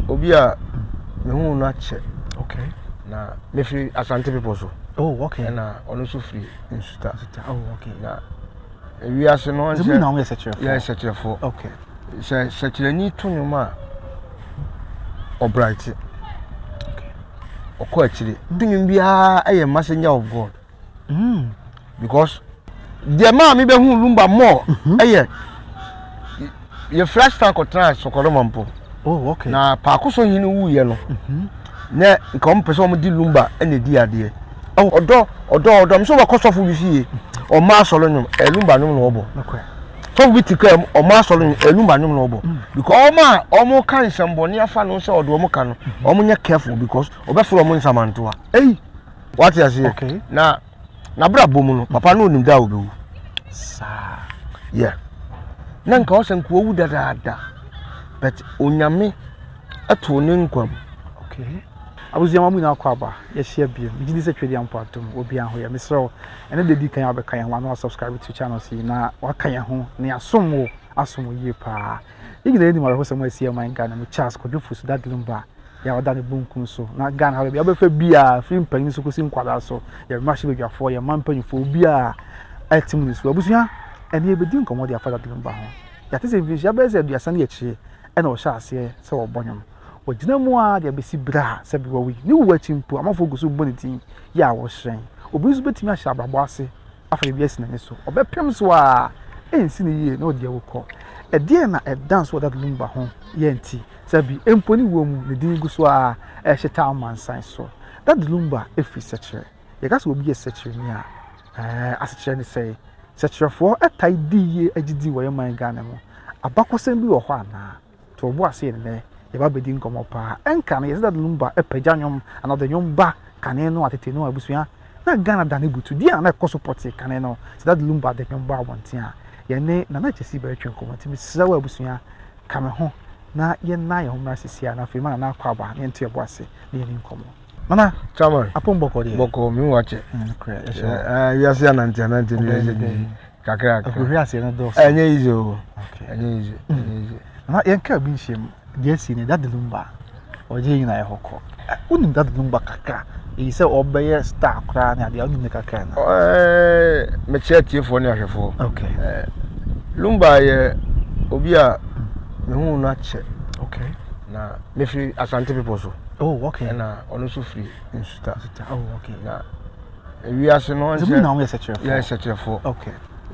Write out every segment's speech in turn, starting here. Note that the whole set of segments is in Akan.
obi a mehu no akyɛ. Okay. Na mefiri Asante Bepɔ so. Oh, okay. Ɛna ɔno nso firi Nsuta. Nsuta. Oh, okay. Na ewiase no ɔnsɛ. Sɛ mo yɛ sɛkyerɛfoɔ. Yɛ sɛkyerɛfoɔ. Okay. Sɛ sɛkyerɛni to nnwom a ɔbrate. Okay. Ɔkɔ akyire. To nnwom biara yɛ messenger of God. Because deɛ maa mi bɛhu Lumba more ɛyɛ yɛ flash tank ɔtena Sɔkɔrɔma mpo. Oh, okay. Na paako so hene wuyɛ no. Na nka wɔn pɛ sɛ wɔn di Lumba ɛna edi adeɛ. Ɔdɔ ɔdɔ ɔdɔ nso wɔkɔ sɔfo bi fie ɔmo asɔre nnwom ɛyɛ Lumba nnwom na ɔbɔ. Sɔfo bi te kaa mu ɔmo asɔre nnwom ɛyɛ Lumba nnwom na ɔbɔ. Because ɔmo a ɔmo ka nsɛmbɔne afa no sɛ ɔde ɔmo ka no ɔmo nyɛ careful because ɔbɛfrɛ ɔmo nsamantoa. Ei. Wate aseɛ? Okay. Na n'abrabɔ mu no papa no onim da a obewu. Saa. Yeah. Na nka ɔsɛ nka owu dadaada but Onyame ɛtoo ne nkwa mu. Okay. Abusua ma mo nyinaa kɔ aba yɛahyia bio. Megye di sɛ Twedeɛ mpo atom obiara ho yɛ. Mesrɛ wo ɛne da di kan a wobɛka yɛn ho ano subscribe to channels yi na waka yɛn ho na yɛasom wo asom wo yie paa. Yɛn nyinaa nim awerɛhosɛm a asi ɔman Ghana mu. Charles Kwadwo Fosu Daddy Lumba yɛ a ɔda ne bonkum so na Ghana ha baabi a wobɛfa biara firi mpanyin so kɔsi nkwadaa so yɛn mmarahyɛbadwafoɔ yɛn mma mpanyinfoɔ obiara ɛte mu ne so. Abusua ɛne yɛbɛdi nkɔmmɔ de afa Daddy Lumba ho. Yɛate sɛ mfinhyia bɛyɛ sɛ 30 ne akyire ɛna ɔhyɛ aseɛ sɛ ɔbɔ nnwom. Ɔgyina mu ara de abɛsi berɛ a sɛbe wawu yi. Ne wu akyi mpo, amanfoɔ gu so bɔ ne din yɛ a wɔhyerɛn. Obi nso bɛtumi ahyɛ abrabɔ ase afa biribi asi n'ani so. Ɔbɛpem so ara, ɛnsi no yie na ɔde awu kɔ. Ɛdeɛn na ɛda nso wɔ Daddy Lumba ho yɛ nti sɛbe mpo ne wuo mu ne din gu so ara rehyeta amansan so? Daddy Lumba firi Sɛkyerɛ. Yɛka sɛ obi yɛ sɛkyerɛni a, ɛɛ asekyerɛ ne sɛn? Sɛkyerɛfoɔ taa di yie gyidi wɔ yɛn man Ghana mu. Abakɔsɛm bi wɔ hɔ anaa? To wo bo ase nnɛ, yɛba abɛdi nkɔmmɔ paa. Ɛnka no, yɛsɛ Daddy Lumba pagya nnwom anaa ɔde nnwom ba kane no a tete no abusua na Ghana da ne butu. Deɛn na na ɛkɔ so pɔtee kane no sɛ Daddy Lumba de nnwom ba abɔnten a? Yɛne Nana Gyasi bɛretwe nkɔmmɔ nti mesrɛ wo abusua ka me ho na yɛnna yɛn ho mmra seesei ara na afei ma Nana akɔ aba na yɛnto yɛn bo ase na yɛnni nkɔmmɔ. Nana, Chairman, apom bɔkɔ deɛ? Bɔkɔ, me ho akyɛ. Nokorɛ, ɛhyɛ hɔ. Wiase anante anante ne wiase bi kakra kakra. Akuhuri aseɛ no dɔɔso. Ɛnyɛ easy o. Ɛnyɛ easy, ɛnyɛ easy. Nana, yɛn kaa bi nhyia mu, deɛ asi ne Daddy Lumba, ɔgye yɛn nyinaa yɛ hɔ kɔ. Wonim Daddy Lumba kakra? Eyi sɛ ɔbɛyɛ star koraa ne adeɛ, wonim ne kakra na? Mekyerɛ atiefoɔ ne ahwɛfoɔ. Okay. Lumba yɛ obi a mehu no akyɛ. Okay. Na mefiri Asante Bepɔ so. Oh, okay. Ɛna ɔno nso firi Nsuta. Nsuta. Oh, okay. Na ewiase no ɔnsɛ. Sɛ mo yɛ sɛkyerɛfoɔ. Yɛ sɛkyerɛfoɔ. Okay.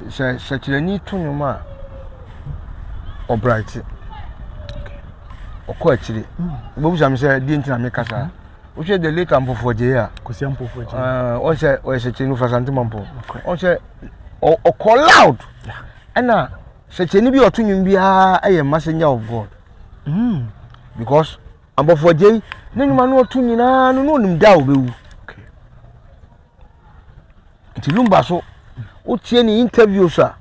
Sɛ sɛkyerɛni to nnwom a ɔbrate. Okay. Ɔkɔ akyire. Wobɛbisa me sɛ deɛ nti na meka saa. Wohwɛ the late Ampofo Adjei a. Kwesi Ampofo Adjei. Ɔnsɛ ɔyɛ sɛkyerɛni ofiri Asante Mampong. Ɔnsɛ ɔkɔ loud. Ɛna sɛkyerɛni bi a ɔto nnwom biara yɛ messenger of God. Because Ampofo Adjei ne nnwuma no ɔto nyinaa no na onim da a ɔbɛwu. Nti Lumba so wotie ne interviews a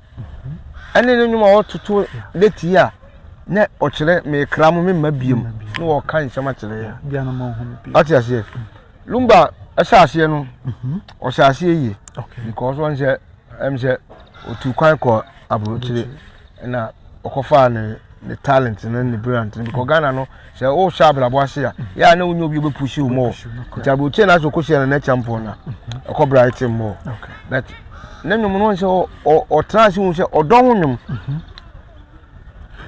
ɛne ne nnwuma a ɔtoto late yi a na ɔkyerɛ mekra mo memma biem na wɔka nsɛm akyerɛ yɛn. Ate aseɛ. Lumba ɛhyɛ aseɛ no ɔhyɛ aseɛ yie because wɔn sɛ ɛm sɛ otu kwan kɔ aburokyire na ɔkɔfaa ne talent ne ne brilliant no because Ghana no sɛ wohyɛ abrabɔ ase a yɛ a na wonya obi bɛpushi wo mɔ nti aburokyire na asɛ ɔkɔhyia no n'akya mpɔ na ɛkɔ bright mmɔ but ne nnwom no sɛ ɔtena ase hu sɛ ɔdɔ ho nnwom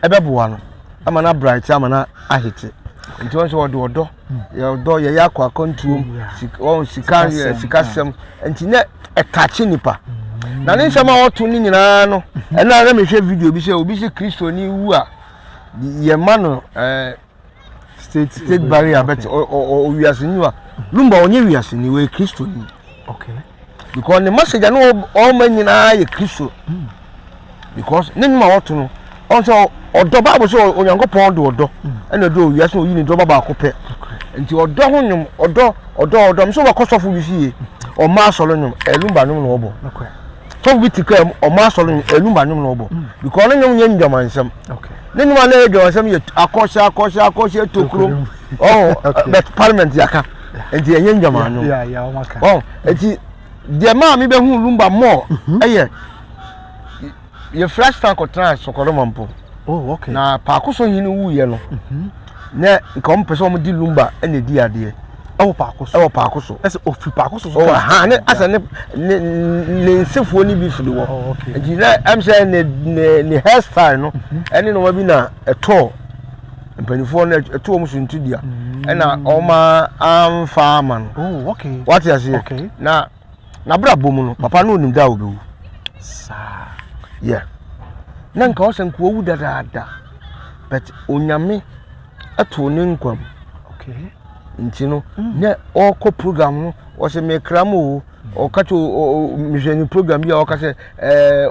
ɛbɛboa no ama no abright ama no ahete nti wɔn sɛ ɔde ɔdɔ yɛ ɔdɔ yɛyɛ akɔ akɔntuom wɔn sika yɛ sikasɛm nti ne ɛtakye nipa na ne nsɛm a ɔto ne nyinaa no ɛna na mehwɛ video bi sɛ obi sɛ Kristoni wu a yɛma no state burial but ɔwiaseni a Lumba ɔnyɛ wiaseni, ɔyɛ Kristoni. Okay. Because ne message a na ɔma nyinaa yɛ Kristo. Because ne nnwuma a ɔto no, ɔn sɛ ɔdɔ Bible sɛ Onyankopɔn de ɔdɔ ɛna ɛdɔ owiase na oyi ne dɔba baako pɛ. Nti ɔdɔ ho nnwom, ɔdɔ ɔdɔ ɔdɔ. Nso wɔkɔ sɔfo bi fie, ɔma asɔre nnwom, ɛyɛ Lumba nnwom na ɔbɔ. Sɔfo bi te kaa mu, ɔma asɔre nnwom, ɛyɛ Lumba nnwom na ɔbɔ. Because ne nnwom nyɛ ndwamansɛm. Ne nnwom a na ɛyɛ dwamansɛm yɛ akɔhyɛ akɔhyɛ akɔhyɛ tokuro. Oh, but parliament yaka. Nti ɛnyɛ ndwaman nnwom. Oh, nti deɛ maa mi bɛhu Lumba more ɛyɛ yɛ flash tank kɔtena Sɔkɔrɔma mpo. Oh, okay. Na paako so hene wuyɛ no. Na nka wɔn pɛ sɛ wɔn de Lumba na edi adeɛ. Ɛwɔ paako so. Ɛwɔ paako so. Ɛsɛ ofiri paako so. Ɔwɔ ha ne asɛ ne ne ne nsefoɔ no bi firi hɔ. Oh, okay. Nti na ɛm sɛ ne ne ne hair style no ɛne nneɛma bi na ɛtɔɔ mpanimfoɔ no ɛto wɔn so ntudua ɛna wɔn amfa ama no. Oh, okay. Wate aseɛ? Okay. Na n'abrabɔ mu no papa no onim da a obewu. Saa. Yeah. Na nka ɔsɛ nka owu dadaada but onyame ɛtoo ne nkwa mu. Okay. Nti no na ɔkɔ program no ɔsɛ mekra mu o ɔka kyɛ mehwɛ ne program bi a ɔka sɛ ɛɛ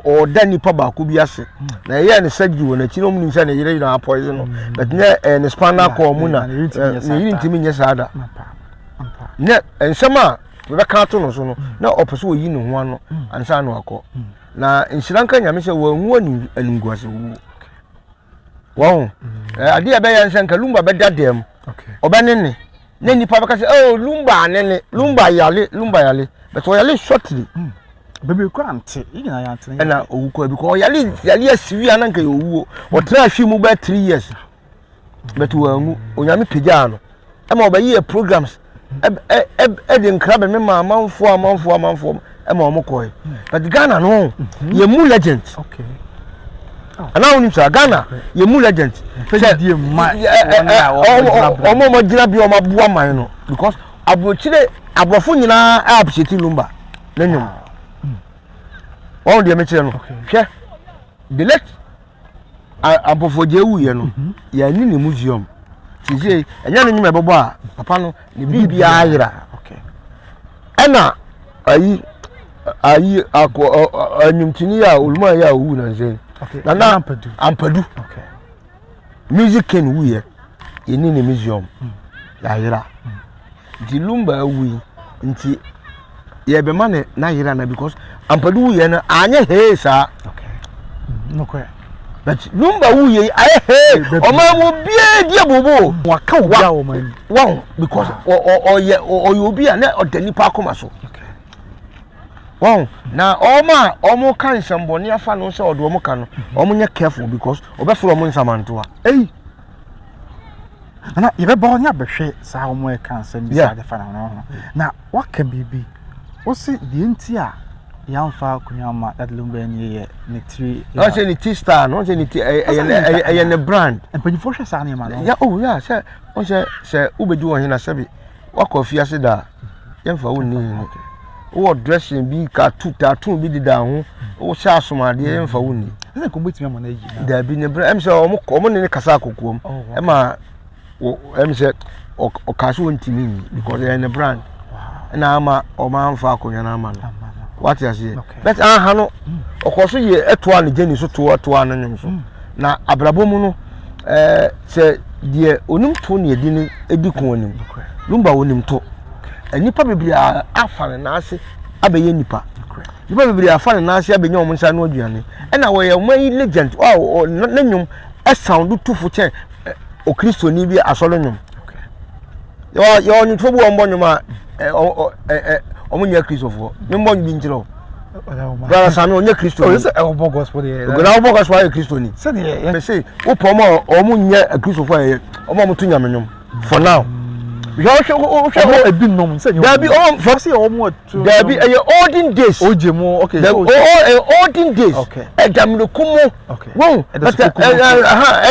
ɔda nipa baako bi ase na ɛyɛ ne surgery wɔ n'akyi na ɔmo nim sɛ ne yere na apɔize no but ne ɛɛ ne spinal cord mu na ne yere ntumi nyɛ saa da ne nsɛm a bɛka ato no so no na ɔpɛ sɛ ɔyi ne ho ano ansa na wakɔ na nhyira nka nyame sɛ wɔanwu animguase wuo wɔn adeɛ a ɛbɛyɛ nsɛ nka lumba bɛda dɛm ɔbɛne ne na nipa bɛka sɛ oh lumba anene lumba yale lumba yale but ɔyale shortly bebree kura nte yi nyinaa yɛ ante ɛna owu kɔ bi kɔ ɔyale yale asiwi ananka yɛ owuo ɔtena ahwi mu bɛyɛ 3 years but wɔanwu. Onyame pagyaa no ɛma ɔbɛyɛ programs ɛde nkra bɛmɛ ma amanfoɔ amanfoɔ amanfoɔ ɛma wɔn kɔɛ. But Ghana no, yɛ mu legend anaa wonim saa Ghana yɛ mu legend sɛ ɔmo ɔmo gyina bi ɔmo aboa man no because aburokyire aborɔfo nyinaa appreciate Lumba ne nnwom. Wɔn deɛ mekyerɛ no, hwɛ, the late Ampofo-Adjei wuyɛ no, yɛanni ne museum. Sisi ɛnyɛ ne nnwom ɛbɛbɔ a papa no ne biribiara ayera. Ɛna ayi ayi akɔ ɛnwomtoni a oluma yi a owu na nsɛn. Nana Ampadu. Music King wuyɛ, yɛnni ne museum, yɛayera. Nti Lumba awu yi nti yɛbɛma ne n'ayera na because Ampadu wuyɛ no anyɛ hee saa. But Lumba wuyɛ yi ayɛ hee, ɔman mu obiara di abobo. Waka obi a ɔman mu. Wɔn because ɔyɛ ɔyɛ obi a na ɔda nipa akoma so. Wɔn na wɔn a wɔn ka nsɛmbɔne afa no sɛ ɔde wɔn ka no, wɔn nyɛ careful because ɔbɛfrɛ wɔn nsamantoa. Eyi. Nana, yɛbɛba hɔ ne abɛhwɛ saa wɔn a ɛka nsɛm bi saa de fa ne ho. Na waka biribi. Wose deɛ nti a yɛamfa akonnwa ama Daddy Lumba ni yɛ ne tiri. Ɔsɛ ne ti star no, ɔsɛ ne ti ɛyɛ ɛyɛ ne brand. Mpanyinfoɔ hwɛ saa nneɛma no. Ya oh ya sɛ ɔsɛ sɛ wobɛdi wɔn hena sɛbi wakɔ afiase da a yɛmfa wo nni hene. Wowɔ dressing bi katu tattoo bi deda ho, wohyɛ asomadeɛ yɛmfa wo nni. Ɛsɛ nka wɔbɛtumi ama no ayi. Dabi ne brɛ ɛm sɛ wɔn wɔn ne ne kasa akokoam ɛma wɔ ɛm sɛ ɔkaa sɛ wɔntumi nyi because ɛyɛ ne brand ɛna ama wɔn amfa akonnwa no ama no. Wate aseɛ? But aha no ɔkɔ so yɛ ɛtoa ne gyeni so toa toa ne nwom so. Na abrabɔ mu no ɛɛ sɛ deɛ onim to ne edi ne edi ko anim. Lumba onim to. Nnipa bebree afa ne nan ase abɛyɛ nipa. Nnipa bebree afa ne nan ase abɛnya wɔn nsa ano aduane. Ɛna wɔyɛ wɔn yi legend a ne nnwom ɛsound tu fo kyɛn okristoni bi asɔre nnwom. Yɛwɔ yɛwɔ nnwomtofoɔ bi wɔn bɔ nnwom a ɛ ɛ wɔn nyɛ kristofoɔ. Ne mbɔ bi nkyerɛ o. Brother Sami ɔnyɛ kristoni. Ɔyɛ sɛ ɔbɔ gospel deɛ. Ogunna ɔbɔ gospel ayɛ kristoni. Sɛdeɛ. Mese wopɔ wɔn a wɔn nyɛ kristofoɔ a ɛyɛ wɔn a wɔto nyame nnwom for now. Hwɛ hwɛ hwɛ hwɛ ebi nom sɛ nyɛ. Dabi ɔmo fɔ sɛ ɔmo atu. Dabi ɛyɛ olden days. Ogye mu okay. The o olden days. Okay. Ɛdamiriku mu. Okay. Wɔn ɛdɛ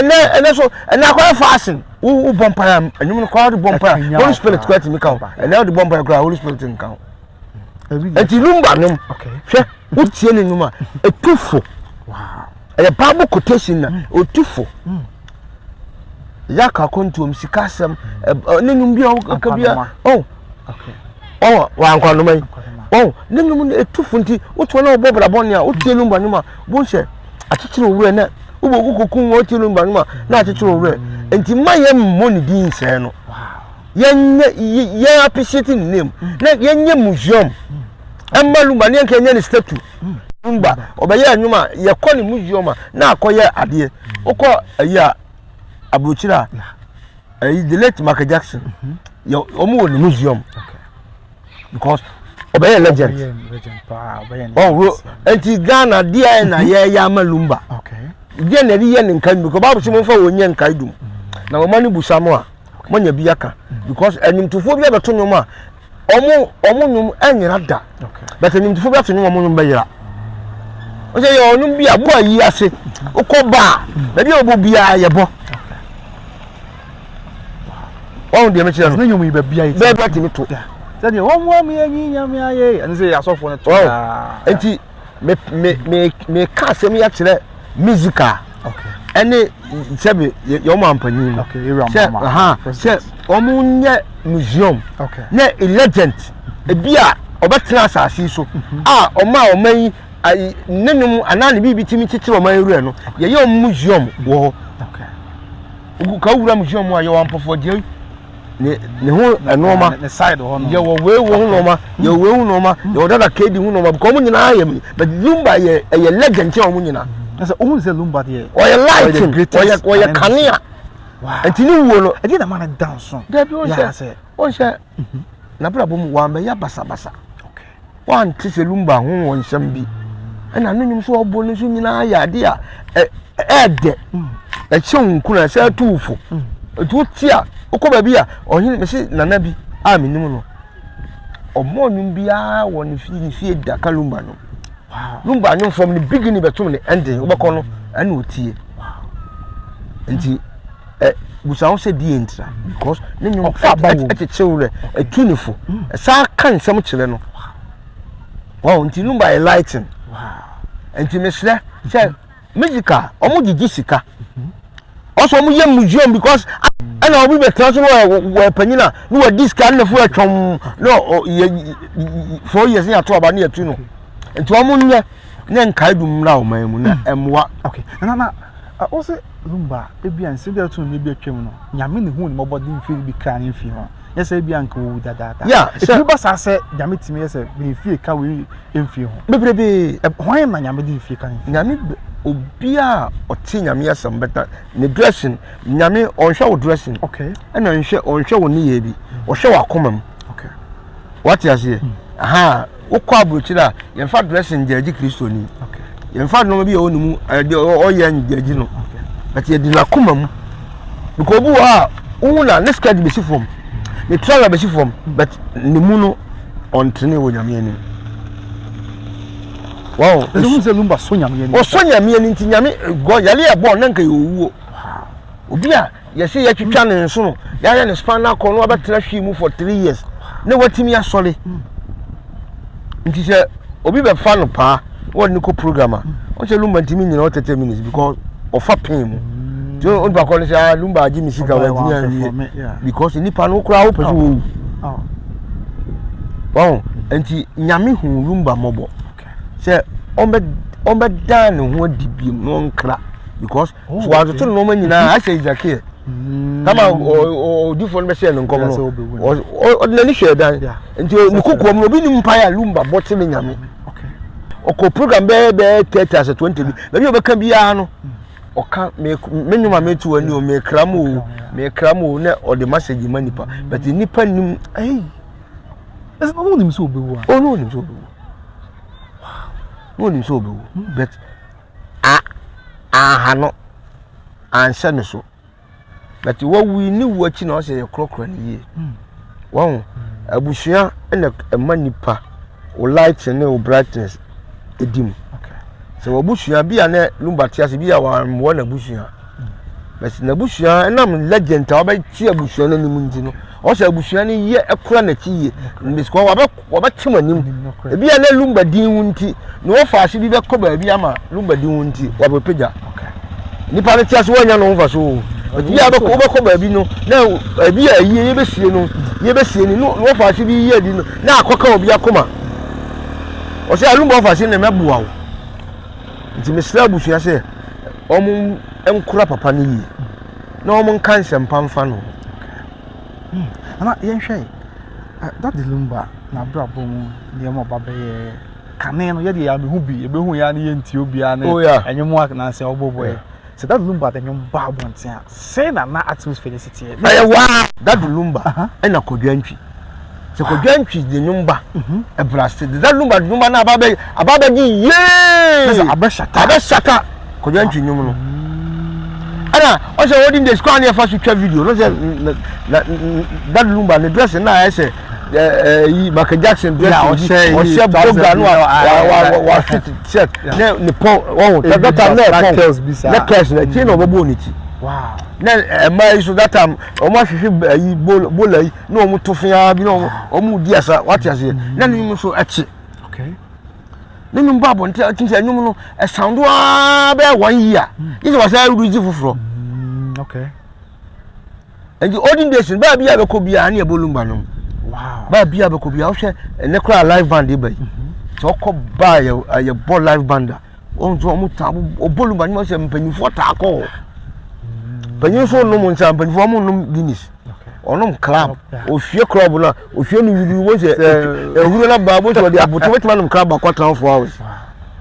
ɛnɛ ɛnɛ so ɛnɛ akɔyɛ fashion. Wo wo bɔ mpaeɛ a ɛnwom no koraa wode bɔ mpaeɛ a Holy Spirit koraa tumi ka ho. Ɛnɛ wode bɔ mpaeɛ koraa Holy Spirit nka ho. Nti Lumba nom hwɛ wotie ne nnwom a ɛtu fo. Ɛyɛ Bible quotation na ɔtu fo. Yaka akɔntuom sika asɛm ne nnwom bi a ɔka bi a oh ɔwɔ wankwanoma yi ɔn ne nnwom no ɛtu fo nti wotoa na ɔbɔ bra bɔne a wotie Lumba nnwom a bohu sɛ akyekyere wo werɛ na wobɔ wokokum wotie Lumba nnwom a na akyekyere wo werɛ nti ma yɛmmɔ ne din nsɛe no. Yɛnyɛ yɛn appreciate ne name na yɛnyɛ museum ɛma Lumba ne yɛnka yɛnyɛ ne statue. Lumba ɔbɛyɛ nnwom a yɛkɔ ne museum a na akɔyɛ adeɛ. Wokɔ ayi a aburokyire a ayi the late Michael Jackson yɛ wɔn wɔ ne museum because ɔbɛyɛ legend. Ɔwɔ nti Ghana deɛ na yɛyɛ ama Lumba deɛ na yɛde yɛ ne nkae because Bible sɛ momfa wɔn nyɛ nkae dum. Na wɔn ani busa mo a, moanya bi aka. Because nnwomtofoɔ bi abɛto nnwom a, wɔn wɔn nnwom ɛnyera da. But nnwomtofoɔ bi ato nnwom a wɔn nnwom bɛyera. Wɔn sɛ yɛ ɔnwom bi a bɔ ayi ase, wokɔ ba a, baabi a wɔbɔ biara yɛbɔ. Wɔn deɛ mekyerɛ no. Ne nnwom yi baabi a yɛ. Baabi a tumi to. Sɛdeɛ wɔn mu amu yɛ nyi nyame ayɛ, ɛno sɛ asɔfoɔ no to. Nti me me me me ka asɛm yi akyerɛ musical ɛne sɛbi yɛ wɔn ampanyin no sɛ ha sɛ wɔn nyɛ museum ne legend ebi a ɔbɛtena asase yi so mhm. a wɔn a wɔn yi ayi ne nom anaa ne biribi tumi kyekyere wɔn ayɛ no yɛyɛ wɔn museum wɔ hɔ ka wura museum a yɛwɔ ampɔfoɔ deɛ ne ne ho nneɛma ne side hɔ no yɛwɔ wei ho nneɛma yɛwɔ wei ho nneɛma yɛwɔ dada kedi ho nneɛma because wɔn nyinaa yɛ mi but lumba yɛ ɛyɛ legend kyɛn wɔn nyinaa. ɛsɛ ohun sɛ lumba deɛ. ɔyɛ lighting ɔyɛ ɔyɛ kanea nti ne wuo no. ɛdi na ma ne dan so. dabi o sɛ o sɛ n'abrabɔ mu wɔn abɛyɛ basabasa. Wante sɛ Lumba ho wɔ nsɛm bi. Ɛna ne nnwom so ɔbɔ no nso nyinaa yɛ ade a ɛɛdɛ. Ɛhyɛ wo nkuran, ɛsɛ ɛto wo fo. Nti wote a, wokɔ baabi a ɔhene mese nana bi a menim no. Ɔmmɔ nnwom biara wɔ ne fie ne fie da ka Lumba no. Lumba nnwom from ne beginning bɛtom ne ending wobɛkɔ no ɛna otie. Nti ɛ busa ho sɛ deɛ ntira because ne nnwom ɛkyekye werɛ ɛtu ne fo ɛsan ka nsɛm kyerɛ no wɔn nti numba yɛ lighting nti mesrɛ sɛ musical wɔn gyegye sika ɔsɔ wɔn yɛ museum because ɛna obi bɛ tena so na wɔ panyin a na wɔ di sika ne fo ɛtwɔm na yɛ 4 years ne ato aba ne yɛ tu no nti wɔn nyɛ ne nkae dum mmra ɔman mu na ɛmoa. Okay na na wose Lumba ebia nsɛm bi a ɛto no bi atwam no Nyame ne hu ne mmɔbɔ de mfie bi kra ne mfie ho nyɛ sɛ ebia nka owu dadaada. Yeah, sɛ ɛtumi ba saa sɛ Nyame tumi yɛ sɛ ne mfie ka wei mfie ho. Bebrebe. Hwan na Nyame de mfie ka ne mfie? Nyame obiara a ɔte Nyame asɛm bɛta ne dressing Nyame ɔnhwɛ wo dressing. Okay. Ɛna ɔnhwɛ ɔnhwɛ wo nneyɛɛ bi ɔhwɛ w'akoma mu. Okay. Wate aseɛ? Mm. Aha. Wokɔ aburokyire a, yɛmfa dressing gyagye Kristoni. Yɛmfa nneɛma bi a ɛwɔ ne mu ɛde ɔyɛ ngyagye no. But yɛde n'akoma mu. Because obi wɔ hɔ a, wohu na ne skirt bɛsi fam, ne trouser bɛsi fam, but ne mu no ɔntene wɔ Nyame anim. Wow. Ɛsɛ hu sɛ Lumba sɔ Nyame ani. Ɔsɔ Nyame ani nti Nyame gɔ yale ɛbɔ na nka yɛ owuo. Obi a yɛsɛ yɛtwitwa ne nsono, yɛayɛ ne spinal cord na wabɛtena hwii mu for 3 years na watumi asɔre. Nti sɛ obi bɛfa no paa na wɔde no kɔ program a, ɔsɛ Lumba ntumi nyina hɔ 30 minutes because ɔfa pain mu. Nti onipa kɔ no sɛ ah Lumba agye me sika wantumi anwie because nipa no koraa wopɛ sɛ wɔwu. Wɔn nti Nyame hu Lumba mmɔbɔ sɛ ɔmbɛ ɔmbɛdan ne ho adi biom na ɔnkra because Oh, so watoto ne nneɛma nyinaa ayɛ sɛ Ezekiel kama odifoɔ no bɛhyɛ ne nkɔm no ɔde n'ani hwɛ dan nti ne kokoam no obi nim mpaeɛ a Lumba bɔ kyerɛ Nyame ɔkɔ program bɛyɛ bɛyɛ 30 asɛ 20 bi baabi a ɔbɛka biara no ɔka me me nnwom a meto ani o mekra mu o mekra mu o na ɔde message ma nipa but nipa nim ɛyi ɛsɛ ɔno nim sɛ ɔbɛwu a ɔno nim sɛ ɔbɛwu ɔno nim sɛ ɔbɛwu but a anha no, anhyɛ no so. But wawu yi ne wu akyi na ɔsɛ yɛkorɔkorɔ no yie. Wahu? Abusua na ɛma nipa wo light ne wo brightness di mu. Sɛ w'abusua bi a na Lumba te ase bi a wammoa n'abusua. But n'abusua ɛnam legend a wabɛte abusua no anim nti no, ɔsɛ abusua no yɛ ɛkora n'akyi yie. Because wabɛ wɔbɛte mo anim. Ebi a na Lumba din wo nti, na wɔfa ase bi bɛkɔ baabi ama Lumba din wo nti, wɔabɛpagya. Nipa no te ase wɔanya no ho mfaso o. Ebi a wobɛkɔ baabi no, na ebi a ayie yɛbɛsie no, yɛbɛsie no, na wɔfa ase bi yɛ adi no, na akɔka obi akoma. Ɔsɛ a Lumba ɔfa ase na mɛboa wo. Nti mesrɛ abusua sɛ, wɔn nkora papa no yie, na wɔn nka nsɛmpa mfa no ho. Nana yɛnhwɛ Daddy Lumba n'abrabɔ mu nneɛma ɔba bɛyɛ kane no yɛdeɛ yɛamehu bi yɛbɛhu yɛ ne yɛntie obiara ne oh, yeah. ɛnwom a nansɛ ɔbɔbɔ yɛ sɛ Daddy Lumba de nwom ba abɔnten a sɛn na na atmosphere no si teɛ. Ɛyɛ waa Daddy Lumba ɛna Kwadwo Antwi sɛ Kwadwo Antwi de nwom ba ɛbrɛ ase de Daddy Lumba de nwom ba na aba bɛ aba bɛ gye yee abɛhyata abɛhyata Kwadwo Antwi nwom no. Ɛna ɔsɛ olden days kwan ne yɛfa so twa video no sɛ na Daddy Lumba ne dressing na ayɛ sɛ ɛyi Michael Jackson dressing bi ɔhyɛ boga no a wa fit shirt ne ne pɔn ɔho that time na ɛpɔn na curls na tie na ɔbɛbɔ ne ti na ɛmaa yi so that time wɔn ahwehwɛ ayi bola yi na wɔn to fia bi na wɔn di asa wate aseɛ na ne nso ɛkye. Ne nnwom ba abɔnten a ɛtumi sɛ nnwom no ɛsawndo ara bɛyɛ one year gye sɛ wɔsan release foforɔ. Okay. Nti olden days no baa bi a bɛkɔ biara ne ɛbɔ lumba no. Wow. Baa bi a bɛkɔ biara wohwɛ ɛnɛ koraa live band ba yi. Sɛ ɔkɔ baa yɛ yɛbɔ live band a wɔn nso wɔn taa ɔbɔ lumba no sɛ mpanyinfoɔ taa kɔ hɔ. Mpanyin nso nom nsa mpanyinfoɔ wɔn nom Guinness. Ɔnom club ohwie club no a ohwie no wiri wɔn sɛ ehuro na baa wɔn sɛ ɔde aboto wɔtumi anom club baako atena 4 hours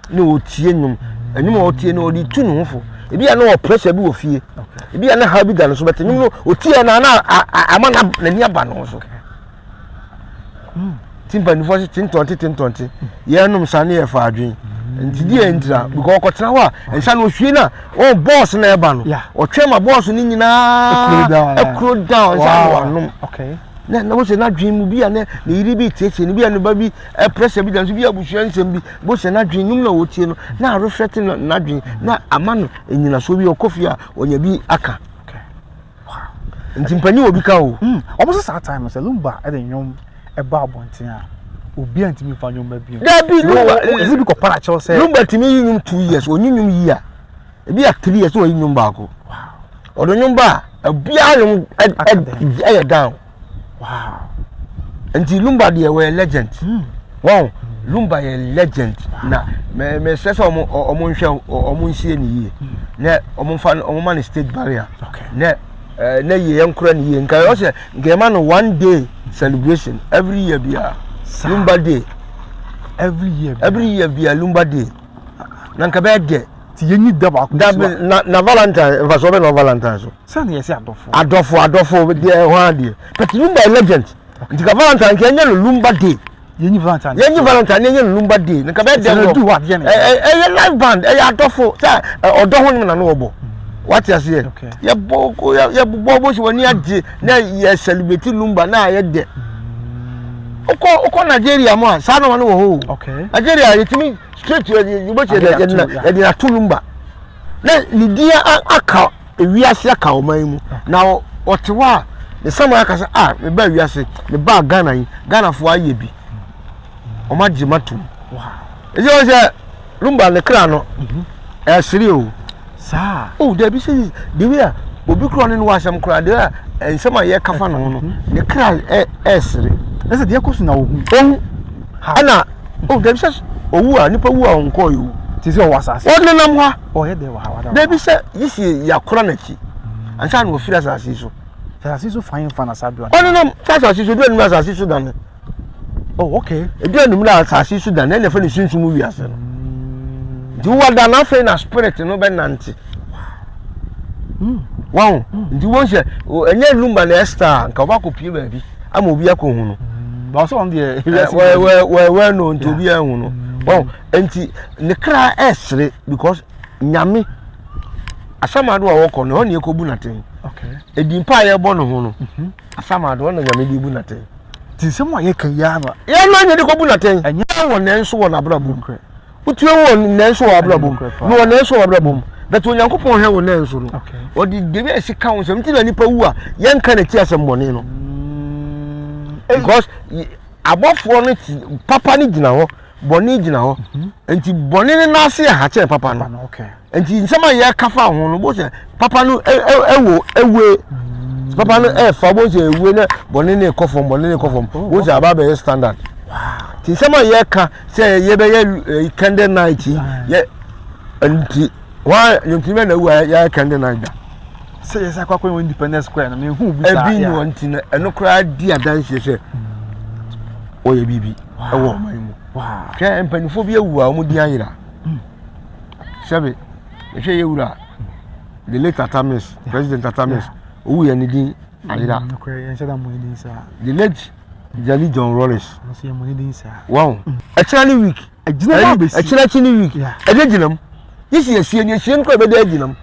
na ɔtie nnwom nnwom a ɔtie no ɔde tu ne ho fo ebi a na wɔ pressure bi wɔ fie ebi a na ha bi da ne so bɛte nnwom no ɔtie na na ama n'ani aba ne ho so. Ti mpanimfoɔ se tentɔnte tentɔnte yɛnom sa ne yɛfa adwen nti deɛ ntira because ɔkɔtena hɔ a nsa no ohwie no a wɔn bɔɔs na ɛba no ɔtwɛn ma bɔɔs no nyinaa ɛkuro down nsa no wanom na na wosɛ n'adwen mu bi a ne ne yiri bi tietie ne bi a ne ba bi ɛprɛsɛ bi da nso bi abusua nsɛm bi bosɛ n'adwen num na wɔtie no na areflɛte n'adwen na ama no enyinasoɔ bi ɔkɔ fie a ɔnya bi aka. Nti mpanyin wɔ bi ka o. Hmm, wɔn sɛ saa time sɛ Lumba ɛde nnwom ɛba abɔnten a obi a ntumi nfa nnwom ba bio. Dabi Lumba ɛsɛ bi kɔ para kyɛw sɛ. Lumba tumi yi nnwom 2 years, onyi nnwom yi a ebi a 3 years na ɔyi nnwom baako. Ɔde nnwom ba a obiara nnwom ɛyɛ down. Wow. Nti Lumba deɛ wɔyɛ legend. Wɔn Lumba yɛ legend na mɛ mɛ sɛ sɛ ɔmo ɔmo nhwɛ ɔmo nsie ne yie na ɔmo nfa ɔmo ma ne state barrier na ɛɛ na yie yɛn kora ne yie nka ɔsɛ nka yɛ ma no one day celebration every year bia Lumba day. Every year. Every year bia Lumba day na nka bɛyɛ dɛ. Ti yɛn ni da baako si wa. Na na Valentine nfa so ɔbɛ na Valentine so. Sani yɛ sɛ adɔfo. Adɔfo adɔfo deɛ ɛhɔ adeɛ but Lumba yɛ legend. Nti ka Valentine nka ɛnyɛ no Lumba day. Yɛnyi Valentine. Yɛnyi Valentine yɛnyɛ no Lumba day. Nka bɛyɛ dɛm wɔ. Ɛyɛ live band ɛyɛ adɔfo sɛ ɔdɔ ho nom na no wɔbɔ. Wate aseɛ. Yɛbɔ yɛbɔ bɔ si wɔn ani agye na yɛ celebrate Lumba na ayɛ dɛ. Wokɔ wokɔ Nigeria mu a saa nɔɔma no wɔ hɔ o. Nigeria yɛtumi straight yɛbɛkyɛ yɛde ato Lumba. Na ne din aka ewiase aka ɔman mu na ɔte hɔ a ne saman aka sɛ ah mebaa wiase mebaa Ghana yi Ghanafoɔ ayɛ bi wɔn agye ma tom ɛsɛ wɔn sɛ Lumba ne kra no ɛsere o saa oh dabi sɛ the way a obi kura ne no wɔ asɛm kura the way a nsɛm a yɛka fa ne ho no ne kra ɛsere ɛsɛ deɛ ɛkɔ so na ohu ohu ɛna oh dabi sɛ owu a nipa wu a ɔnkɔɔ yi o te sɛ ɔwɔ asase ɔnenam hɔ a ɔyɛ dɛ wɔ ha wada dabi sɛ yisi yakora n'akyi ansa na ofiri asase so asase so fan fa na saa bi ɔnenam sɛ asase so edu anum asase so dane. Oh, okay. Edu anum na asase so dane ɛna ɛfɛ ne sunsum wiase no. Nti wowɔ da na afei na spirit no bɛnante. Wɔn nti wɔn sɛ ɛnyɛ Lumba na ɛsta nka ɔba akɔ pie baabi ama obi akɔ hu no. Bawo sɛ wɔn deɛ wɛ wɛ wɛ wɛ no nti obi ahu no. Wɔn nti ne kra ɛsere because nyame asamado a wɔkɔ no ɛhɔ na ɛkɔbu n'atɛn. Edi mpa a yɛbɔ ne ho no asamado ɔna nyame de bu n'atɛn. Ti nsɛm a yɛka yi ara. Yɛn no nyɛ de kɔbu n'atɛn. Ɛnyɛ wɔ nɛn so wɔ n'abrabɔ mu. Wotue wɔ nɛn so wɔ abrabɔ mu. Na wɔ nɛn so wɔ abrabɔ mu. But Onyankopɔn hwɛ wo nɛn so no. Ɔde debi a ɛsi ka wo nsɛm nti na nipa wu a yɛnka n'akyi asɛm bɔne no. Because abɔfoɔ no ti papa no gyina hɔ bɔne gyina hɔ. Nti bɔne no n'ase yɛ ha kyɛn papa no. Nti nsɛm a yɛka fa ho no bó sɛ papa no ɛwɔ ɛwue papa no ɛfa bó sɛ ɛwue na bɔne no kɔ fam bɔne no kɔ fam bó sɛ aba bɛyɛ standard. Nti nsɛm a yɛka sɛ yɛbɛyɛ candle night yi yɛ nti wɔn nti bɛ na ewu a yɛayɛ candle night da. Sɛ yɛsɛ akɔ akɔyɛ wɔ Independence Square no mehu bi saa. Ebi ni wɔn ti no ɛno koraa di adanseɛ sɛ wɔyɛ biribi ɛwɔ ɔman mu. Hwɛ mpanyinfoɔ bi awu a wɔn di ayera. Sɛbi ehwɛ yɛ wura the late Tata Mills President Tata Mills owu yɛ ne din ayera. The late Jelly John Rawlings. Wɔn ɛkyerɛ ne week. Ɛkyerɛ akyi ne week. Ɛde gyina mu. Yisi esie ni esie no kɔ ɛbɛda agyina mu.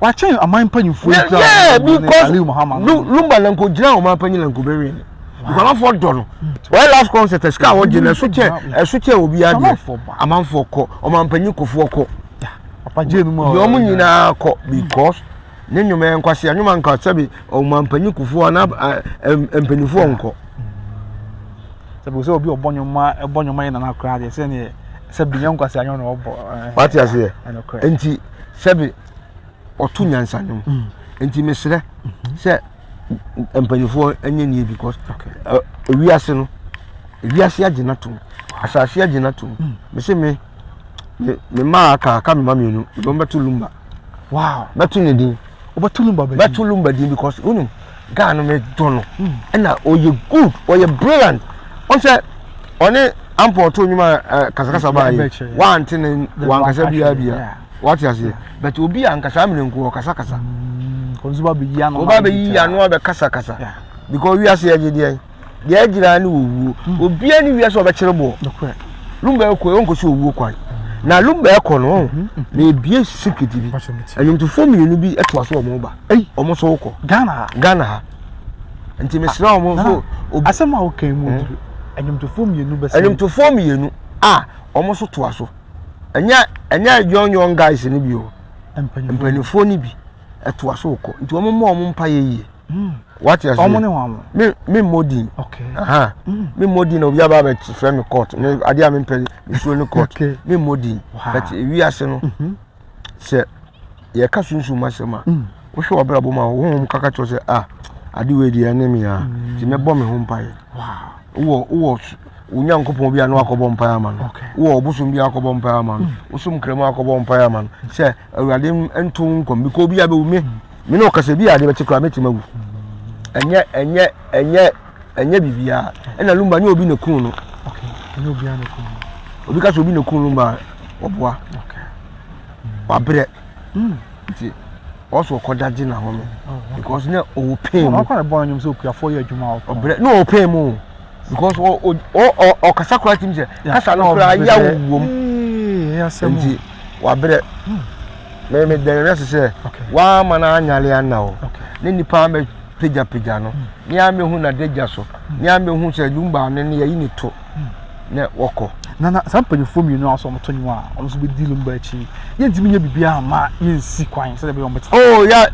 Wakyɛn aman mpanyinfoɔ yi koraa. Yeah, because Lumba na nko gyina ɔman panyin na nko bɛwin. Because amanfoɔ dɔ no. Wɔyɛ last concert sika a wɔgye no ɛso kyɛ ɛso kyɛ obiara deɛ. Amanfoɔ kɔ ɔman panyin kofoɔ kɔ. Deɛ wɔn nyinaa kɔ because ne nnwuma yɛ nkwasi anwuma nka sɛbi ɔman panyin kofoɔ ana mpanyinfoɔ nkɔ. Sɛbi sɛ obi ɔbɔ nnwuma ɛbɔ nnwuma yɛ nana koraa deɛ sɛ neɛ sɛbi nyɛ nkwasi anwuma na ɔbɔ. Wate aseɛ nti sɛbi ɔto nyansa nnwom mm. nti mesrɛ mm-hmm. sɛ mpanyinfoɔ nyɛ nie because ewiase no ewiase agye no atom asase agye no atom mm. mese me me mmaa aka aka me ma mmienu mede wɔn bɛto lumba wow bɛto ne din wobɛto lumba din bɛto lumba din because wonim gaa no medɔ no mm. ɛna ɔyɛ good ɔyɛ brilliant ɔn sɛ ɔne ampɔ ɔto nnwuma kasakasa baa yi wante ne wankasa biara biara Wate aseɛ? But obi a nka saa mmerɛ nko ɔkasakasa. Ɔno ba bɛyi ano. Ɔba bɛyi ano abɛkasakasa. Because wiase yɛ deɛ deɛ agyina ne owuo. Hmm. Obiara ne wiase ɔbɛkyerɛ boɔ. Lumba ɛkɔ yɛ ɔnkɔsi owuo kwan. Na lumba ɛkɔ no hmm, hmm, na ebie secret bi. Ɛnwomtofoɔ mmienu bi ɛtoa so wɔn ba. Wɔn nso kɔ. Ghana ha. Ghana ha. Nti mesrɛ wɔn nso. Asɛm a wɔka mu duru. Ɛnwomtofoɔ mmienu bɛsɛ. Ɛnwomtofoɔ mmienu a wɔn nso toa so. Ɛnyɛ ɛnyɛ young young guys no bi o. Mpanimfoɔ no bi ɛtoa so kɔ nti wɔn mmɔ wɔn mpa yɛ yie. Hmm. Wate aseɛ. Wɔn ne wɔn. Me me mmɔ din. Okay. Aha. Hmm. Me mmɔ din na obi aba abɛ frɛ me court. Me adeɛ a me mpɛ nsuo ne court. Me mmɔ din. But ewi ase no mhm. sɛ yɛka sunsum asɛm a hmm. wohwɛ w'abrabɔ mu a honhom kaka kyerɛ sɛ ah ade wei deɛ ɛne me a nti mɛbɔ me ho mpaeɛ. Wowɔ wowɔ wo nyankopɔn bi a na wakɔbɔ mpaeɛ ama no wowɔ ɔbosom bi a akɔbɔ mpaeɛ ama no mm. wosom nkramu akɔbɔ mpaeɛ ama no sɛ awurade nto wo nkɔm bi kɔ obi a bɛwu me me ne ɔkasa bi a ade bɛkye koraa mɛtumi awu ɛnyɛ ɛnyɛ ɛnyɛ ɛnyɛ biribiara ɛna lumba nyɛ obi na kun no obi ka sɛ obi na kun lumba ɔboa wabrɛ mm. nti ɔsɔ ɔkɔda gye na hɔ no because ne ɔwɔ pain mu ɔkɔ na bɔ nnwom sɛ okuafoɔ yɛ adwuma ɔpɔn ɔbrɛ ne ɔwɔ pain mu because ɔ ɔ ɔkasa koraa tim sɛ kasa no koraa yaw wom nti wabrɛ mɛ mɛ dɛn ɛyɛ sɛ wama no anyale ana o ne nipa amɛ pagyapagya no ne amɛhu n'adagya so ne amɛhu sɛ lumba no ne yɛyi ne to na wɔkɔ. Na na saa mpanyinfoɔ mmienu a wɔsɛ wɔto nnwom a wɔn nso bɛdi lumba akyi yɛntumi nyɛ biribiara mma yɛnsi kwan sɛdeɛ ɛbɛyɛ wɔbɛtena. Oh ya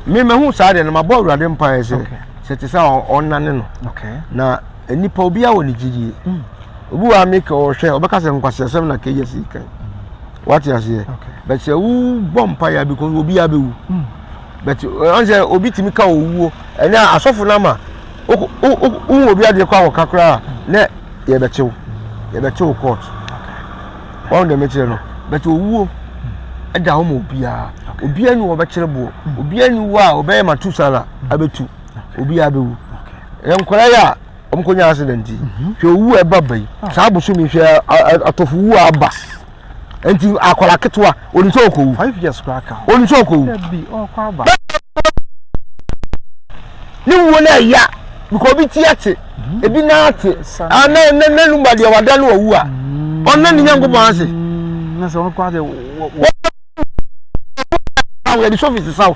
me mahu saa deɛ no mabɔ awurade mpaeɛ sɛ sɛ te sɛ ɔnnane no na nnipa obiara wɔ ne gyidie mm. obi wɔ ameka ɔhwɛ ɔbɛka sɛ nkwaseasɛm na kɛyɛ si kan wate aseɛ but sɛ wobɔ mpaeɛ because obiara bɛwu mm. but ɔn sɛ obi tumi ka owuo ɛnɛ asɔfo no ama wohu obi adeɛ kɔ akɔka koraa na yɛbɛkyew yɛbɛkyew court wɔn deɛ mekyerɛ no but owuo ɛda hɔ ma obiara obiara ni wɔbɛkyerɛ boɔ obiara ni wɔ a ɔbɛyɛ ma tu sala abɛtu obiara bɛwu nkwadaa yi a wɔn kɔ nya accident yi hwɛ owu a ɛba ba yi saa bosomi hwɛ atɔfo wu a aba. Nti akwadaa ketewa onim sɛ ɔkɔwu. 5 years koraa ka ho. Onim sɛ ɔkɔwu. Dabi ɔkɔ aba. Ne wuo no ɛya because obi ti ate mhm. ebi nan ate ah na na na lumba deɛ wada no wawu a mm. ɔno ne nyankopɔn ase. Mm, na sɛ ɔno koraa deɛ wɔ wɔ. Yɛde sofi sesa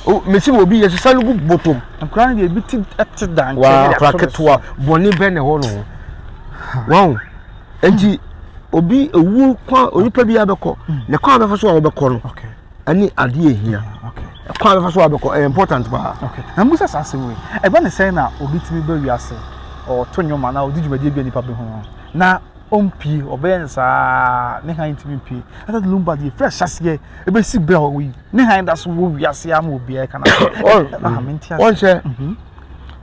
wo mesi wɔ obi yɛsesa no gu bɔtɔm. Nkwadaa no deɛ ebi ti te da nkyɛn. Waa akwadaa ketewa bɔne bɛ na ɛhɔ no ho wɔn. Nti obi owuo kwan onipa bi abɛkɔ ne kwan abɛfa so a wɔbɛkɔ no ɛne adeɛ ehia kwan abɛfa so a wɔbɛkɔ ɛyɛ important paa. Na musa saa asɛm wei ɛba ne sɛn na obi tumi ba wiase ɔto nnwom anaa ɔdi dwumadie bi a nipa bɛhu no na ɔmpie ɔbɛyɛ no saa ne han ntumi mpie ɛsɛ lumba deɛ firi ahyɛseɛ ɛbɛsi berɛ a ɔwɔ yi ne han da so wɔ wiase ama obiara ka na wɔn sɛ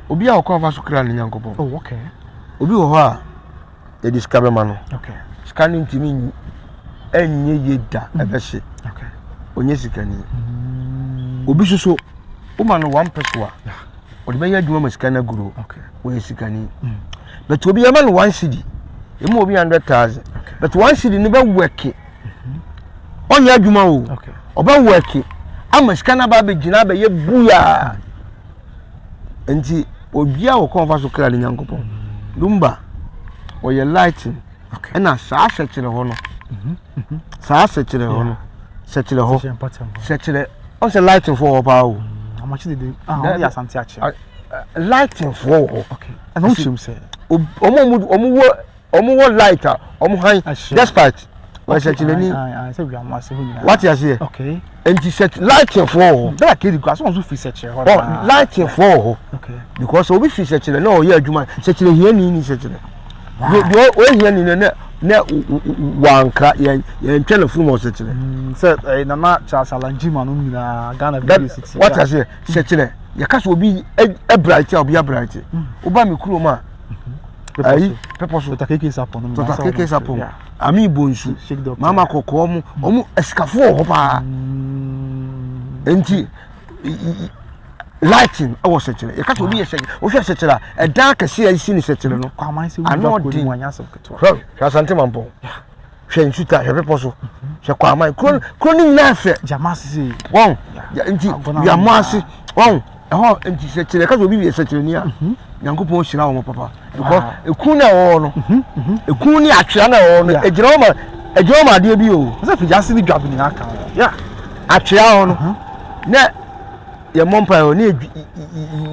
obi a ɔkɔ afa so kra ne nyankopɔn oh, obi wɔ hɔ a yɛde sika bɛma no sika no ntumi ɛnyɛ yie da mm. ɛbɛhye ɔnyɛ sikani mm. obi soso woma no one peso a ɔde bɛyɛ adwuma ma sika no aguro ɔyɛ sikani mm. but obi yɛma no one cedi emu obi 100,000 but one cedi no bɛ wɛke mm-hmm. ɔnyɛ adwuma o ɔbɛ wɛke ama sika no aba abɛgyina abɛyɛ buyaa Nti odua wɔ kwan fa so kra ne Nyankopɔn. Lumba ɔyɛ lighting ɛna saa sɛkyerɛ hɔ no. Mhm, mhm. Saa sɛkyerɛ hɔ no. Sɛkyerɛ hɔ. Sɛkyerɛ. Ɔn sɛ lighting foɔ wɔ hɔ paa o. Amakye dede ah wɔn yɛ asante akyɛ. Lighting foɔ wɔ hɔ. Okay. Ɛna wɔn hyɛm sɛ. Wɔn a wɔn wɔ wɔn wɔ light a wɔn han despite wɔyɛ sɛkyerɛni. Wate aseɛ. Okay. Nti sɛ lighting foɔ wɔ hɔ. Bɛɛ kiri kura so wɔn nso firi sɛkyerɛ hɔ. Ɔ lighting foɔ wɔ hɔ. Because obi firi sɛkyerɛ na ɔyɛ adwuma sɛkyerɛ hiani ni sɛkyerɛ. Deɛ ɔyɛ hiani no na na wankra yɛn yɛn twɛ na funu ma ɔsɛkyerɛ. Sɛ ɛyɛ nana Charles Alanjima no nyinaa Ghana video city. Wate aseɛ sɛkyerɛ yɛka sɛ obi abrante a obi abrante. Woba mi kurom a ayi pɛpɔ so Dr. KK Sapon no Dr. KK Sapon ami bonsu mama kɔkɔɔ mu ɔmo asikafoɔ wɔ hɔ paa nti lighting ɛwɔ sɛkyerɛ yɛka sɛ obi yɛ sɛkyerɛ wohwɛ sɛkyerɛ a ɛdan kɛse a esi ne sɛkyerɛ no ano ɔden hwɛ hwɛ asante mampɔn hwɛ nsuta hwɛ bepɔ so hwɛ kwaman kuro kuro no nyinaa fɛ wɔn nti wiamo ase wɔn ɛhɔ nti sɛkyerɛ yɛka sɛ obi yɛ sɛkyerɛni a mhm. nyankopɔn hyira wɔn papa because ekun na ɛwɔ hɔ no mhm, mhm. ekun ne atwea na ɛwɔ hɔ no egyina hɔ ma egyina hɔ ma adeɛ bi o. sɛ fidjase ne dwabi nyinaa ka ho. Atwea hɔ no na. Yɛmmɔ mpaeɛ hɔ ne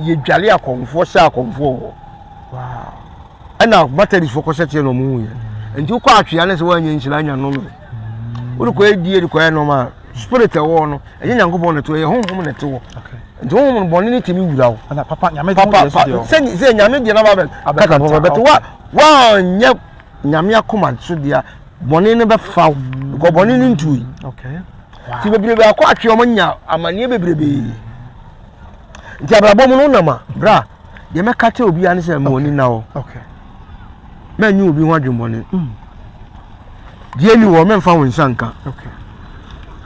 yɛdwale akɔmfoɔ hyɛ akɔmfoɔ hɔ ɛna Methodistfoɔ kɔhyɛ kyerɛ na ɔmo hu yɛ nti wokɔ atwea ne sɛ woanyɛ nhyira anya nnome wode kɔyɛ die de kɔyɛ nɔɔma a spirit ɛwɔ no ɛnyɛ nyankopɔn na ɛte hɔ ɛyɛ honhom na ɛte hɔ nti honhom no bɔne no tumi wura wo papa sɛ sɛ nyame deɛ na ba bɛ kata papa bɛte wa woanyɛ nyame akoma so deɛ bɔne no bɛfa wo because bɔne no ntui nti bebrebe akɔ atwe wɔn nya amaneɛ bebrebe nti abrabɔ mu no nam a bra deɛ mɛka kyerɛ obiara ne sɛ ma w'ani na hɔ mɛnye obi ho adwemmɔne mm. deɛ ni wɔ mɛmfa wo nsa nka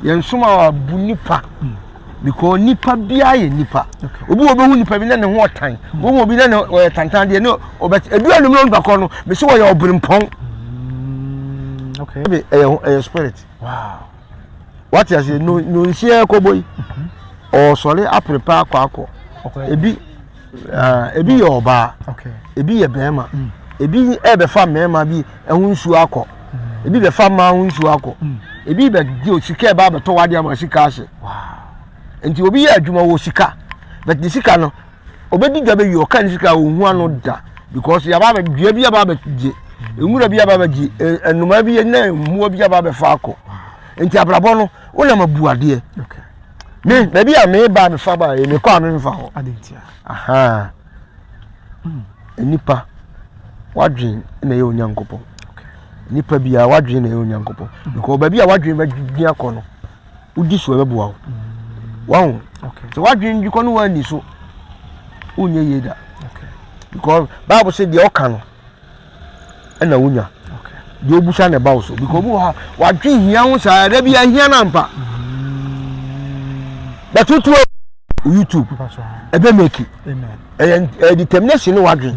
yɛn som a abu nipa mm. because nipa biara yɛ nipa obi wɔ bɛhu nipa bi na ne ho ɔtan mm. wɔn obi na ne ɔyɛ tantan deɛ ne ɔbɛ edu anum na onipa kɔ no mesi wɔyɛ ɔbɛnpɔn ɛyɛ ɛyɛ spirit. Wow. Wate ase no no nsia kɔbɔ yi. Mhm. Ɔsɔre aprepa akɔ akɔ. Ebi ah, ebi yɛ ɔbaa. Ebi yɛ bɛrima. Mm. Ebi ɛbɛfa mmarima bi ɛho nsuo akɔ. Mm. Ebi bɛfa mmaa ho nsuo akɔ. Mm. Ebi bɛ di osika ɛba abɛtɔ wade ama sika ahyɛ. Nti obi yɛ adwuma wɔ sika. But ne sika no obedi dwa bɛwie ɔka ne sika a ɔnhu ano da because yaba abɛ dua bi aba abɛgye nwura bi aba abɛgye nnomaa bi ne mmoa bi aba abɛfa akɔ nti abrabɔ no wonam abu adeɛ me baabi a meba a mefa ba yɛ mekɔ a memfa hɔ aha hmm. nipa wadwen na ɛyɛ onyankopɔn nipa biara wadwen na ɛyɛ onyankopɔn hmm. because baabi a wadwen bɛdwen akɔ no wodi so ɛbɛboa wo wahu sɛ wadwene bi kɔ ne wanni so wonyɛ yie da because bible sɛ deɛ ɔka no ɛna wonya deɛ obusa na ɛba wo so because obi wɔ ha wadwe hia ho saa ɛda bi ahia no ampa bɛtoto youtube ɛbɛ meki ɛyɛ ɛyɛ determination ne wadwen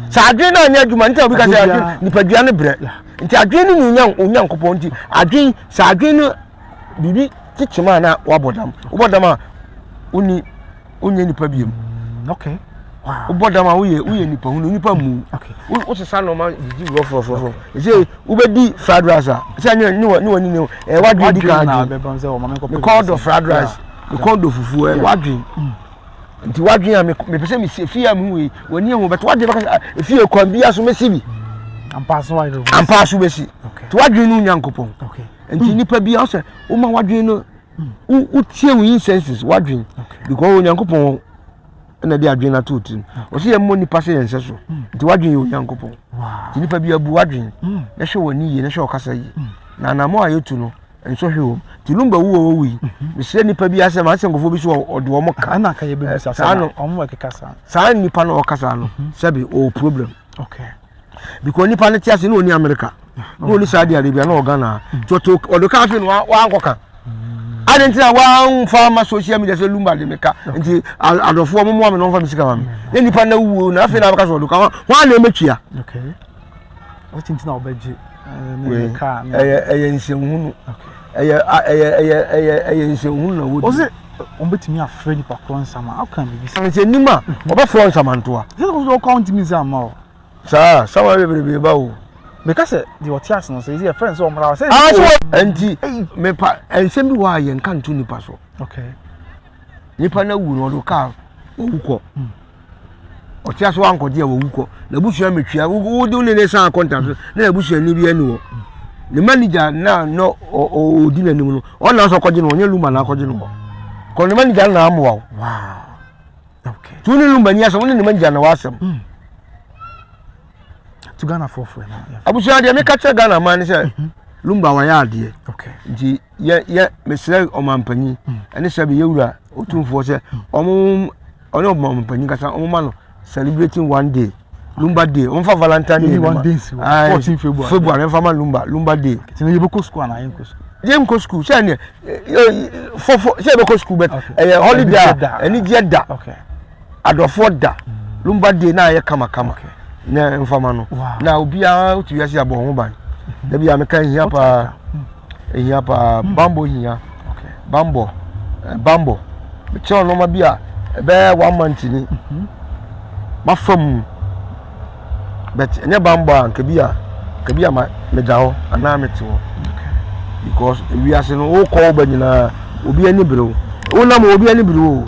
sɛ adwen no anyɛ adwuma nti a obi ka sɛ adwen nipadua no brɛ nti adwen no ne onyankopɔn nti adwen sɛ adwen no biribi kyekyem a na wabɔ dam wobɔ dam a wonni wonyɛ nipa biom mm, okay wobɔ dam a woyɛ woyɛ nipa hunu nipa mu wosesa nneɛma didi rɔfrɔfrɔfrɔ ɛsɛ wobɛdi fried rice a sɛ ne ne ne wani ne ɛyɛ wadwen di kan adwen mekɔɔ dɔ fried rice mekɔɔ dɔ fufuo ɛyɛ wadwen mm. Nti w'adwene a mepɛ sɛ mesi efie a mehu yi w'ani ehu bɛtɛ w'adwene bɛka sɛ ah, efie kwan bi aso mesi bi. Ampa so w'adwene. Ampa so bɛsi. Nti w'adwene no Nyankopɔn. Nti nipa bi ɔsɛ woma w'adwene no wotie wo insenses w'adwene because Onyankopɔn na de adwene no ato wo tirim. Ɔsɛ yɛn mmɔ nipa sɛ yɛn nsɛ so. Nti w'adwene yɛ Onyankopɔn. Nti nipa bi abu w'adwene na hwɛ w'ani yie na hwɛ ɔkasa yie. Na anamɔ a yɛtu no nsɔhwɛ wɔ mu nti lumba wu wɔ owu yi mhm. mesrɛ nipa bi asɛm asɛ nkurɔfoɔ bi so ɔde wɔn ka ɛna ka yɛ bɛbi sa saa no wɔn ɛkeka saa saa nipa no ɔka saa no mhm. sɛbi ɔwɔ problem okay because nipa no te ase na ɔni America na ɔni Saudi Arabia na ɔwɔ Ghana mm. nti ɔte ɔde ka afei no wankɔ ka mm. adi nti na wanfa ama social media sɛ lumba de me ka nti adɔfoɔ mo mmoa me na ɔmfa me sika ma me mm. na nipa no awuo na afei na abɛka sɛ ɔde ka wɔn a na ɛmɛtua Ɔte nti na ɔbɛgye ɛyɛ ɛyɛ nsɛnhunu ɛyɛ ɛyɛ ɛyɛ ɛyɛ ɛyɛ nsɛnhunu na wodi. Ɔsɛ wɔn bɛtumi afrɛ nipa korɔ nsama aka biribi sɛ. Sɛ nim a mhm. ɔbɛfrɛ nsamantoa. Sɛ ɔsɛ ɔkɔ ɔntumi nsa ama o. Saa sama bebrebe ba o. Meka sɛ deɛ ɔte ase no sɛ ɛsɛ yɛfrɛ no sɛ ɔmmra sɛ. Ah, so nti mepa nsɛm bi wɔ a yɛnka nto nipa so. Okay. Nipa no awu no ɔde kaa wawu kɔ. Ɔte ase wankɔgye a wawu kɔ. N'abusua metwia wode wo ne ne san akɔnta so na n'abusuani bi ani hɔ. Ne manager na na ɔdi n'anim no ɔna sɛ ɔkɔgye no ɔnyɛ Luma na akɔgye no hɔ. Kɔ ne manager na amoa wo. Wow. Okay. Tu ne Luma ni asɛm ne ne manager na w'asɛm. Mm. To Ghana for for na. Abusua deɛ meka kyerɛ Ghana man ne sɛ mhm. Lumba wayɛ adeɛ. Okay. Nti yɛ yɛ mesrɛ ɔmanpanyin mm. ɛne sɛ bɛyɛ wura otumfoɔ sɛ mm. ɔmo ɔne ɔmanpanyin kasa ɔmo ma no celebrating one day lumba day ɔmo fa valentine day one day si wɔ 14 february february ɛnfa ma lumba lumba day. Ti yɛ bɛ kɔ sukuu ana yɛn kɔ sukuu. Yɛn kɔ sukuu sɛ ɛnɛ fɔfɔ sɛ yɛ bɛ kɔ sukuu bɛ ɛyɛ holiday a ɛnigyeɛ da. Okay. Adɔfoɔ da lumba day na ayɛ kamakama na nfama no na obiara wotu wiase abɔ ho ban mhm. dabi a meka ehia paa ehia paa hmm. bambɔ hia bambɔ eh, bambɔ mekyerɛ nneɛma bi a ɛbɛyɛ one month ni mhm. mafa mu but ɛnyɛ bambɔ a nka bi a nka bi a ma meda hɔ anaa mete hɔ because wiase no wokɔ wo ba nyinaa obi ani bere wo wonam obi ani bere wo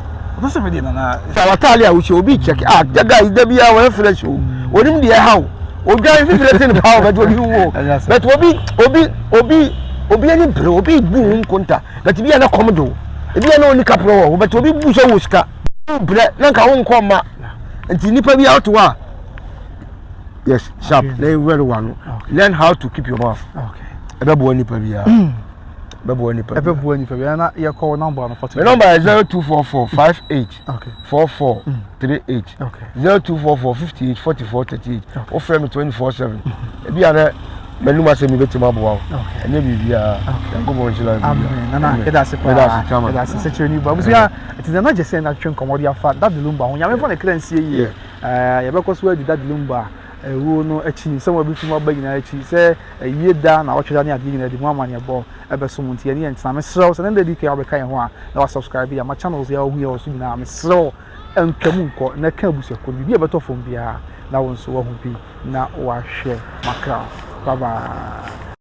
sɛ wataale a wohyɛ obi kyɛke a daga yi da biara wɔyɛ fresh o onim deɛ ɛha wo odwan fifire te ne paa o but obi wo but obi obi obi obi ani bere obi bu wo nkonta but bi a na kɔm de wo ebi a na oni kaprɛ wɔ ho but obi bu sɛ wo sika brɛ na nka wo nkɔ mma nti nipa bi ato a yes sharp na ewura wa no learn how to keep your mouth ɛbɛboa nipa biara ɛbɛboa nipa biara ɛbɛboa nipa biara na yɛ kɔ nɔmba no fɔtɔ mi nɔmba yɛ 0244 58 44 38 0244 58 44 38 wofrɛ mi 24/7 ebi a na m'anum asɛm bi bɛtumi aboa wo ɛnyɛ biribiara nyankopɔn nhyira wo amen nana yɛda ase paa yɛda ase sɛ kyerɛ ni ba abusua ɛti nana gye sɛ na twetwe nkɔmmɔ de afa Daddy Lumba ho nyame mfa ne kra nsie yie yɛbɛkɔ so adi Daddy Lumba ɛwuo no akyi nsɛm a ɛbɛfi mu aba nyinaa akyi sɛ ɛyie da na wɔtwe da ne adeɛ nyinaa di mu amanneɛbɔ ɛbɛso mu nti yɛne yɛn ntena mesrɛ wo sɛ ne nda di kan a wobɛka yɛn ho a na wasubscribe yɛ ama channels yɛ a wohu yɛ wɔ so nyinaa mesrɛ wo ntwa mu nkɔ na ka abusuakuo no biribi a ɛbɛtɔ fam biara na wo nso wahu bi na wahwɛ makra bye bye.